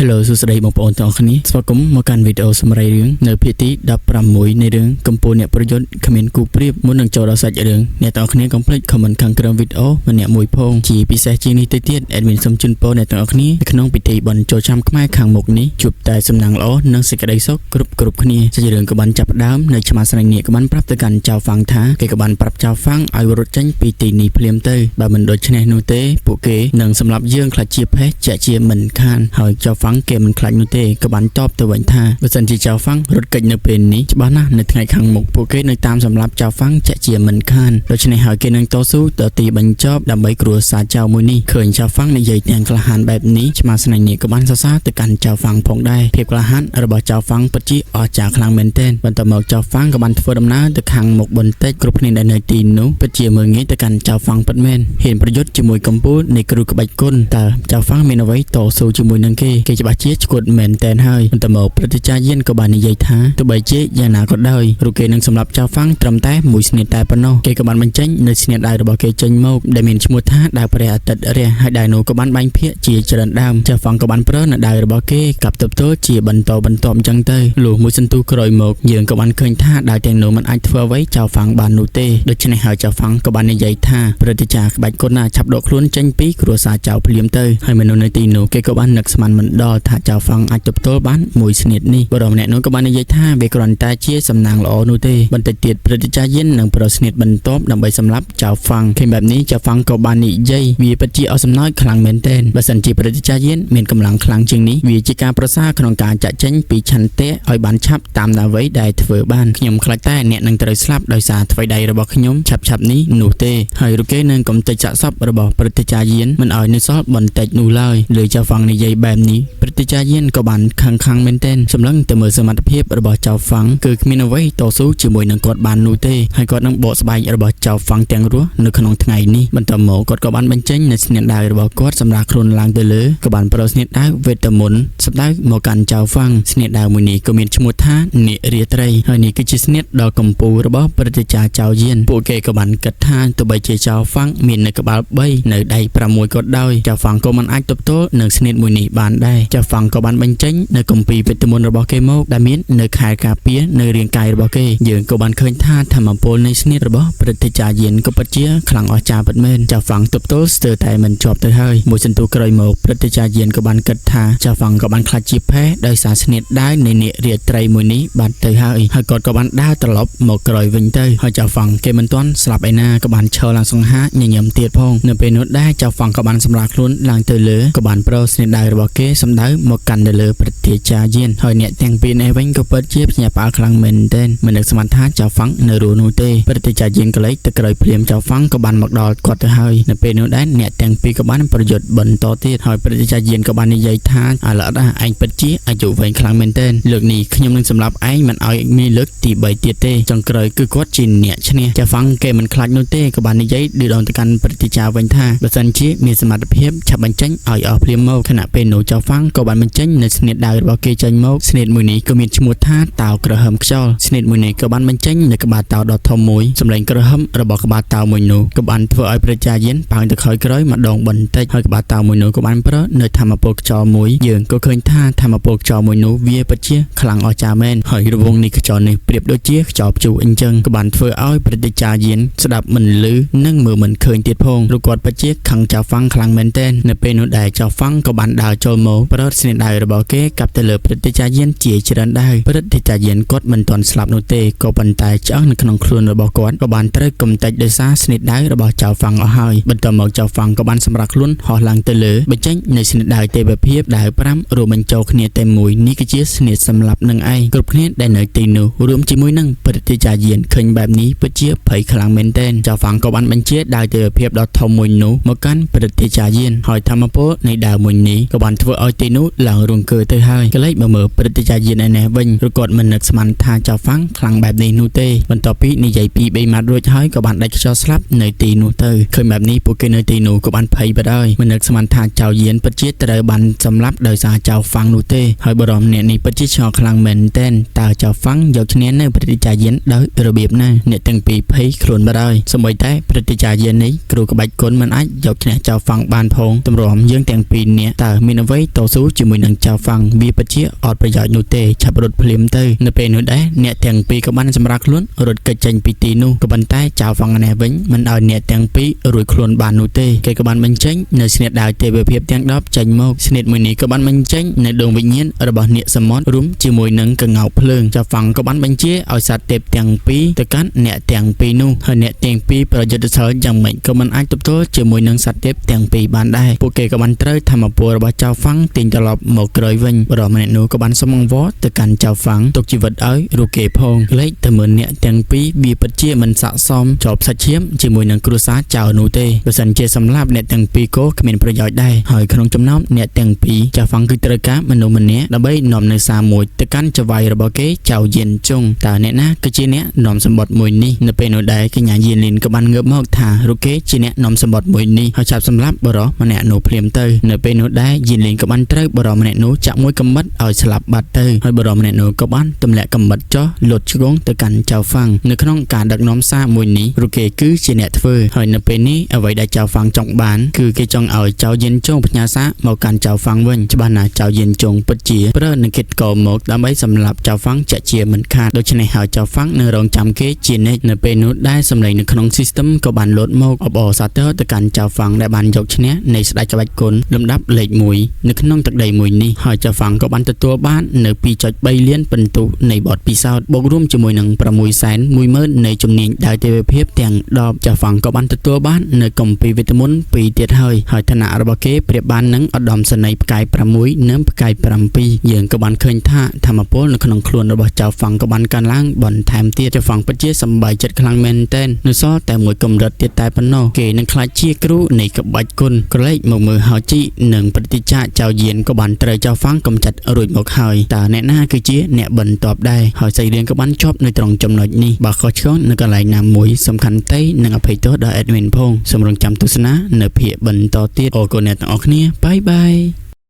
Hello សួស្តីបងប្អូនទាំងអស់គ្នាស្វាគមន៍មកកាន់វីដេអូសម្រាប់រឿងនៅភាគទី16នៃរឿងកំពូលអ្នកប្រយុទ្ធគ្មានគូប្រៀបមុននឹងចូលដល់សាច់រឿងអ្នកទាំងអស់គ្នាកុំភ្លេច comment ខាងក្រោមវីដេអូម្នាក់មួយផងជាពិសេសជាងនេះទៅទៀត admin សូមជូនពរអ្នកទាំងអស់គ្នានៅក្នុងពិធីបុណ្យចូលឆ្នាំខ្មែរខាងមុខនេះជួបតែសំណាងល្អនិងសេចក្តីសុខគ្រប់គ្រប់គ្នាសាច់រឿងក៏បានចាប់ផ្ដើមនៅឆ្មាស្រែងនេះក៏បានប្រាប់ទៅកាន់ចៅហ្វាំងថាគេក៏បានប្រាប់ចៅហ្វាំងឲ្យរត់ចេញពីទីនេះភ្លាមទៅបើមិនដូច្នេះនោះទេពួកគេនឹងសម្លាប់យើងខ្លាចជាផេះជាក់ជាមិនខានហើយចៅហ្វាំងគេមិនខ្លាចនោះទេក៏បានតបទៅវិញថាបើសិនជាចៅហ្វាំងរត់គេចនៅពេលនេះច្បាស់ណាស់នៅថ្ងៃខាងមុខពួកគេនឹងតាមសម្លាប់ចៅហ្វាំងជាក់ជាមិនខានដូច្នេះហើយគេនឹងតស៊ូដល់ទីបញ្ចប់ដើម្បីគ្រួសារចៅមួយនេះឃើញចៅហ្វាំងនិយាយទាំងក្លាហានបែបនេះឆ្មាស្នេហ៍នេះក៏បានសរសើរទៅកាន់ចៅហ្វាំងផងដែរភាពក្លាហានរបស់ចៅហ្វាំងពិតជាអស្ចារ្យខ្លាំងមែនទែនបន្តមកចៅហ្វាំងក៏បានធ្វើដំណើរទៅខាងមុខបន្តិចគ្រប់គ្នាដែលនៅទីនោះពិតជាមើលងាយទៅកាន់ចៅហ្វាំងពិតមែនហ៊ានប្រយុទ្ធជាមួយកំពូលនៃគ្រូក្បាច់គុណតើចៅហ្វាំងមានអ្វីតស៊ូជាមួយនឹងគេគេច្បាស់ជាឈួតមែនទែនហើយបន្តមកព្រឹទ្ធាចារ្យយានក៏បាននិយាយថាទោះបីជាយ៉ាងណាក៏ដោយរូបគេនឹងសម្លាប់ចៅហ្វាំងត្រឹមតែមួយស្នៀតតែប៉ុណ្ណោះគេក៏បានបញ្ចេញនៅស្នៀតដៅរបស់គេចេញមកដែលមានឈ្មោះថាដាវព្រះអាទិត្យរះហើយដាវនោះក៏បានបែងភាគជាច្រើនដើមចៅហ្វាំងក៏បានប្រើនៅដាវរបស់គេកាប់ទប់ទល់ជាបន្តបន្ទាប់អញ្ចឹងទៅលុះមួយសន្ទុះក្រោយមកយើងក៏បានឃើញថាដាវទាំងនោះមិនអាចធ្វើអ្វីចៅហ្វាំងបាននោះទេដូច្នេះហើយចៅហ្វាំងក៏បាននិយាយថាព្រឹទ្ធាចារ្យក្បាច់គុណណាឆាប់ដកខ្លួនចេញពីគ្រួសារចៅភ្លាមទៅហើយមនុស្សនៅទីនោះគេក៏បាននឹកស្មានមិនដល់ថាចៅហ្វាំងអាចទប់ទល់បានមួយស្នៀតនេះបរិមម្នាក់នោះក៏បាននិយាយថាវាគ្រាន់តែជាសំណាងល្អនោះទេបន្តិចទៀតព្រឹទ្ធាចារ្យយាននឹងប្រស្នៀតបន្ទាប់ដើម្បីសម្លាប់ចៅហ្វាំងឃើញបែបនេះចៅហ្វាំងក៏បាននិយាយវាពិតជាអស់សំណើចខ្លាំងមែនទែនបើសិនជាព្រឹទ្ធាចារ្យយានមានកម្លាំងខ្លាំងជាងនេះវាជាការប្រសើរក្នុងការចាក់ចេញពីឆន្ទៈឲ្យបានឆាប់តាមអ្វីដែលធ្វើបានខ្ញុំខ្លាចតែអ្នកនឹងត្រូវស្លាប់ដោយសារថ្វីដៃរបស់ខ្ញុំឆាប់ឆាប់នេះនោះទេហើយរូបគេនឹងកំទេចសាកសពរបស់ព្រឹទ្ធាចារ្យយានមិនឲ្យនៅសល់បន្តិចនោះឡើយលើចៅហ្វាំងនិយាយបែបនេះព្រឹទ្ធាចារ្យយានក៏បានខឹងខឹងមែនទែនសម្លឹងទៅមើលសមត្ថភាពរបស់ចៅហ្វាំងគឺគ្មានអ្វីតស៊ូជាមួយនឹងគាត់បាននោះទេហើយគាត់នឹងបកស្បែករបស់ចៅហ្វាំងទាំងរស់នៅក្នុងថ្ងៃនេះបន្តមកគាត់ក៏បានបញ្ចេញនៅស្នាដៅរបស់គាត់សម្រាប់ខ្លួនឡើងទៅលើក៏បានប្រើស្នាដៅវេទមន្តសម្ដៅមកកាន់ចៅហ្វាំងស្នាដៅមួយនេះក៏មានឈ្មោះថានិរាត្រីហើយនេះគឺជាស្នាដដ៏កំពូលរបស់ព្រឹទ្ធាចារ្យចៅយានពួកគេក៏បានគិតថាទោះបីជាចៅហ្វាំងមាននៅក្បាល3នៅដៃ6ក៏ដោយចៅហ្វាំងក៏មិនអាចទប់ទល់នឹងស្នៀតមួយនេះបានដែរចៅហ្វាំងក៏បានបញ្ចេញនៅគម្ពីរវេទមន្តរបស់គេមកដែលមាននៅខែលការពារនៅរាងកាយរបស់គេយើងក៏បានឃើញថាធម្មពលនៃស្នៀតរបស់ព្រឹទ្ធាចារ្យយានក៏ពិតជាខ្លាំងអស្ចារ្យពិតមែនចៅហ្វាំងទប់ទល់ស្ទើរតែមិនជាប់ទៅហើយមួយសន្ទុះក្រោយមកព្រឹទ្ធាចារ្យយានក៏បានគិតថាចៅហ្វាំងក៏បានខ្លាចជាផេះដោយសារស្នៀតដាវនៃនាគរាត្រីមួយនេះបាត់ទៅហើយហើយគាត់ក៏បានដើរត្រឡប់មកក្រោយវិញទៅហើយចៅហ្វាំងគេមិនទាន់ស្លាប់ឯណាក៏បានឈរឡើងសង្ហាញញឹមទៀតផងនៅពេលនោះដែរចៅហ្វាំងក៏បានសម្រាលខ្លួនឡើងទៅលើក៏បានប្រោស្នៀតដាវរបស់គេសម្ដៅមកកាន់ទៅលើព្រឹទ្ធាចារ្យយានហើយអ្នកទាំងពីរនេះវិញក៏ពិតជាភ្ញាក់ផ្អើលខ្លាំងមែនទែនមិននឹកស្មានថាចៅហ្វាំងនៅរស់នោះទេព្រឹទ្ធាចារ្យយានក៏លេចទៅក្រោយភ្លាមចៅហ្វាំងក៏បានមកដល់គាត់ទៅហើយនៅពេលនោះដែរអ្នកទាំងពីរក៏បានប្រយុទ្ធបន្តទៀតហើយព្រឹទ្ធាចារ្យយានក៏បាននិយាយថាអាឡអត់ឯងពិតជាអាយុវែងខ្លាំងមែនទែនលើកនេះខ្ញុំនឹងសម្លាប់ឯងមិនឲ្យមានលើកទី3ទៀតទេចុងក្រោយគឺគាត់ជាអ្នកឈ្នះចៅហ្វាំងគេមិនខ្លាចនោះទេក៏បាននិយាយឌឺដងទៅកាន់ព្រឹទ្ធាចារ្យវិញថាបើសិនជាមានសមត្ថភាពឆាប់បញ្ចេញឲ្យអស់ភ្លាមមកខណៈពេលនោះចៅហ្វាំងក៏បានបញ្ចេញនៅស្នៀតដាវរបស់គេចេញមកស្នៀតមួយនេះក៏មានឈ្មោះថាតោក្រហមខ្យល់ស្នៀតមួយនេះក៏បានបញ្ចេញនៅក្បាលតោដ៏ធំមួយសម្លេងក្រហមរបស់ក្បាលតោមួយនោះក៏បានធ្វើឲ្យប្រជាយានប៉ើងទៅក្រោយក្រោយម្ដងបន្តិចហើយក្បាលតោមួយនោះក៏បានប្រើនៅធម្មពលខ្យល់មួយយើងក៏ឃើញថាធម្មពលខ្យល់មួយនោះវាពិតជាខ្លាំងអស្ចារ្យមែនហើយរង្វង់នេះខ្យល់នេះប្រៀបដូចជាខ្យល់ព្យុះអញ្ចឹងក៏បានធ្វើឲ្យប្រជាចាយានស្ដាប់មិនឮនិងមើលមិនឃើញទៀតផងឬគាត់ពិតជាខឹងចៅហ្វាំងខ្លាំងមែនទែននៅពេលនោះដែរចៅហ្វាំងក៏បានដើរចូលមកប្រត់ស្នាដៅរបស់គេកាប់ទៅលើព្រឹទ្ធាចារ្យយានជាច្រើនដែរព្រឹទ្ធាចារ្យយានគាត់មិនទាន់ស្លាប់នោះទេក៏ប៉ុន្តែឆ្អឹងនៅក្នុងខ្លួនរបស់គាត់ក៏បានត្រូវកំទេចដោយសារស្នាដៅរបស់ចៅហ្វាំងអស់ហើយបន្តមកចៅហ្វាំងក៏បានសម្រាប់ខ្លួនហោះឡើងទៅលើបញ្ចេញនៅស្នាដៅទេវភាពដាវ5រួមបញ្ចូលគ្នាតែមួយនេះគឺជាស្នាដសម្លាប់នឹងឯងគ្រប់គ្នាដែលនៅទីនោះរួមជាមួយនឹងព្រឹទ្ធាចារ្យយានឃើញបែបនេះពិតជាភ័យខ្លាំងមែនទែនចៅហ្វាំងក៏បានបញ្ជាដាវទេវភាពដ៏ធំមួយនោះមកកាន់ព្រឹទ្ធាចារ្យយានហើយធម្មពលនៃដាវមួយនេះក៏បានធ្វើឲ្យទីនោះឡើងរង្គើទៅហើយកលេចមកមើលព្រឹទ្ធាចារ្យយានឯនេះវិញឬគាត់មិននឹកស្មានថាចៅហ្វាំងខ្លាំងបែបនេះនោះទេបន្ទាប់ពីនិយាយពី3ម៉ាត់រួចហើយក៏បានដាច់ខ្យល់ស្លាប់នៅទីនោះទៅឃើញបែបនេះពួកគេនៅទីនោះក៏បានភ័យបាត់ហើយមិននឹកស្មានថាចៅយានពិតជាត្រូវបានសម្លាប់ដោយសារចៅហ្វាំងនោះទេហើយបរមអ្នកនេះពិតជាឆ្ងល់ខ្លាំងមែនទែនតើចៅហ្វាំងយកឈ្នះនៅព្រឹទ្ធាចារ្យយានដោយរបៀបណាអ្នកទាំងពីរភ័យខ្លួនបាត់ហើយសូម្បីតែព្រឹទ្ធាចារ្យយាននេះគ្រូក្បាច់គុណមិនអាចយកឈ្នះចៅហ្វាំងបានផងទម្រាំយើងទាំងពីរនាក់តើមានអ្វីត ស៊ូជាមួយនឹងចៅហ្វាំងវាពិតជាអត់ប្រយោជន៍នោះទេឆាប់រត់ភ្លាមទៅនៅពេលនោះដែរអ្នកទាំងពីរក៏បានសម្រាប់ខ្លួនរត់គេចចេញពីទីនោះក៏ប៉ុន្តែចៅហ្វាំងនេះវិញមិនឲ្យអ្នកទាំងពីររួចខ្លួនបាននោះទេគេក៏បានបញ្ចេញនៅស្នៀតដាវទេវភាពទាំង10ចេញមកស្នៀតមួយនេះក៏បានបញ្ចេញនៅដួងវិញ្ញាណរបស់អ្នកសមុទ្ររួមជាមួយនឹងកងោកភ្លើងចៅហ្វាំងក៏បានបញ្ជាឲ្យសត្វទេពទាំងពីរទៅកាន់អ្នកទាំងពីរនោះហើយអ្នកទាំងពីរប្រយុទ្ធសិលយ៉ាងម៉េចក៏មិនអាចទប់ទល់ជាមួយនឹងសត្វទេពទាំងពីរបានដែរពួកគេក៏បានត្រូវធម្មពលរបស់ចៅហ្វាំងទាញត្រឡប់មកក្រោយវិញបរិសម្នាក់នោះក៏បានសុំអង្វរទៅកាន់ចៅហ្វាំងទុកជីវិតឲ្យរូបគេផងលេខទៅមើលអ្នកទាំងពីរវាពិតជាមិនស័ក្តិសមជាប់សាច់ឈាមជាមួយនឹងគ្រួសារចៅនោះទេបើសិនជាសម្លាប់អ្នកទាំងពីរក៏គ្មានប្រយោជន៍ដែរហើយក្នុងចំណោមអ្នកទាំងពីរចៅហ្វាំងគឺត្រូវការមនុស្សម្នាក់ដើម្បីនាំនៅសារមួយទៅកាន់ចៅហ្វាយរបស់គេចៅយៀនជុងតើអ្នកណាគឺជាអ្នកនាំសម្បត្តិមួយនេះនៅពេលនោះដែរកញ្ញាយៀនលីនក៏បានងើបមកថារូបគេជាអ្នកនាំសម្បត្តិមួយនេះហើយចាប់សម្លាប់បរិសម្នាក់នោះភ្លាមទៅនៅពេលនោះដែរយៀនលីនក៏បានត្រូវបរិសម្នាក់នោះចាក់មួយកំបិតឲ្យស្លាប់បាត់ទៅហើយបរិសម្នាក់នោះក៏បានទម្លាក់កំបិតចុះលុតឆ្គងទៅកាន់ចៅហ្វាំងនៅក្នុងការដឹកនាំសារមួយនេះរូបគេគឺជាអ្នកធ្វើហើយនៅពេលនេះអ្វីដែលចៅហ្វាំងចង់បានគឺគេចង់ឲ្យចៅយៀនជុងផ្ញើសារមកកាន់ចៅហ្វាំងវិញច្បាស់ណាស់ចៅយៀនជុងពិតជាប្រើនឹងគិតកមកដើម្បីសម្លាប់ចៅហ្វាំងជាក់ជាមិនខានដូច្នេះហើយចៅហ្វាំងនឹងរងចាំគេជានិច្ចនៅពេលនោះដែរសម្លេងនៅក្នុង system ក៏បានលោតមកអបអរសាទរទៅកាន់ចៅហ្វាំងដែលបានយកឈ្នះនៃស្ដេចក្បាច់គុណលំដាប់លេខ1នៅក្នុងទឹកដីមួយនេះហើយចៅហ្វាំងក៏បានទទួលបាននៅ 2.3 លានពិន្ទុនៃបទពិសោធន៍បូករួមជាមួយនឹង610,000នៃជំនាញដាវទេវភាពទាំង10ចៅហ្វាំងក៏បានទទួលបាននៅកម្ពីវេទមន្ត2ទៀតហើយហើយឋានៈរបស់គេប្រៀបបាននឹងឧត្តមសេនីយ៍ផ្កាយ6និងផ្កាយ7យើងក៏បានឃើញថាធម្មពលនៅក្នុងខ្លួនរបស់ចៅហ្វាំងក៏បានកើនឡើងបន្ថែមទៀតចៅហ្វាំងពិតជាសប្បាយចិត្តខ្លាំងមែនទែននៅសល់តែមួយកម្រិតទៀតតែប៉ុណ្ណោះគេនឹងក្លាយជាគ្រូនៃក្បាច់គុណក្រឡេកមកមើលហៅជីនិងប្រតិចាចៅយានក៏បានត្រូវចៅហ្វាំងកំចាត់រួចមកហើយតើអ្នកណាគឺជាអ្នកបន្ទាប់ដែរហើយសាច់រឿងក៏បានចប់នៅត្រង់ចំណុចនេះបើខុសឆ្គងនៅកន្លែងណាមួយសំខាន់ទេនិងអភ័យទោសដល់ admin ផងសូមរងចាំទស្សនានៅភាគបន្តទៀតអរគុណអ្នកទាំងអស់គ្នាបាយបាយ។